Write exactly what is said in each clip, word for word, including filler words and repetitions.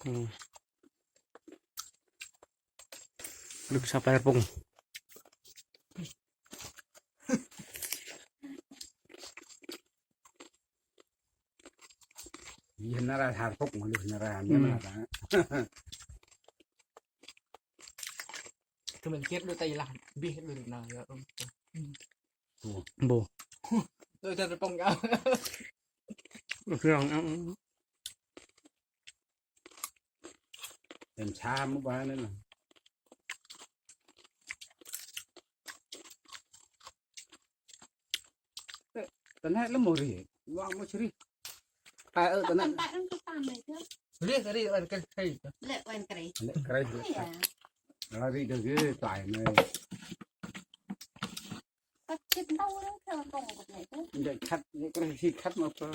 Lŭk sa play rpŭng. Yơh nara sa rpŭng, lŭk nara, yơh nara. Tụi mình chết đôi tay là biết được nào, giờ không. Bô. Đôi tay rpŭng nhau. Rong ăn. Em sa mô ba nê nê. Tơnê lĕ mô ri, luang mô chri. Tay ơ tơnê. Ri, ri, ăn kri, ri. Lĕ ăn kri. Lĕ kri. Ri đơ gê, tay nê. Khắt, khắt, khắt mô ba.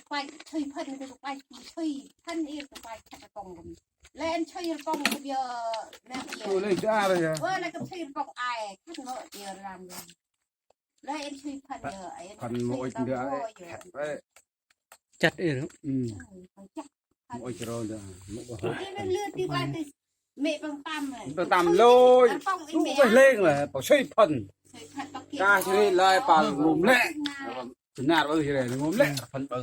Quay chui phân, quay chui phân, ir quay khắt rpŭng. Lĕ ăn chui rpŭng, kơ bia, nè, bia. Ôi, lĕ dar ya. Ôi, lĕ kơ chui rpŭng ai, khắt ngơ, bia ram. Lĕ ăn chui phân, bia, ăn phân chui mô ôi, rpŭng, bia, bia, khắt, bia. Chăt ir. Ừ. Ừ, chăt. Mô ôi, chro, bia, mô ôi. Đi, đi, đi, đi, quay, đi. Mẹ păng tăm, păng tăm lôi. Ăn rpŭng, tŭ in mẹ. Bê lêng lah, păng chui phân. Chui phân, păng kia. Ka chui lai, păng ngôm lĕ. Nđa nar bơ, chui lai, ngôm lĕ, phân bơ.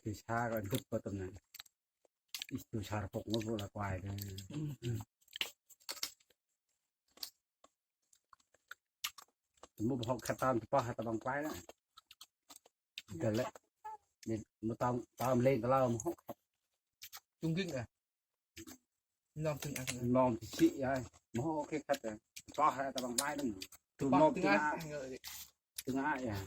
Thì xa rồi gấp vào tầm này. Ít tôi xa rpŭng ngô là quay đây. Mô ba hŏ khắt tăm tơpă hŏ tơbăng play nê. Gâl lĕ. Nên mô tăm, tăm lên tơ lau mô hŏ khắt. Trung kinh à? Nơm tưng ăn. Nơm tưng sĭ ya. Mô hŏ khê khắt ya. Tơpă hŏ tơbăng play nê. Tơpă mô tưng ăn. Tưng ăn ya.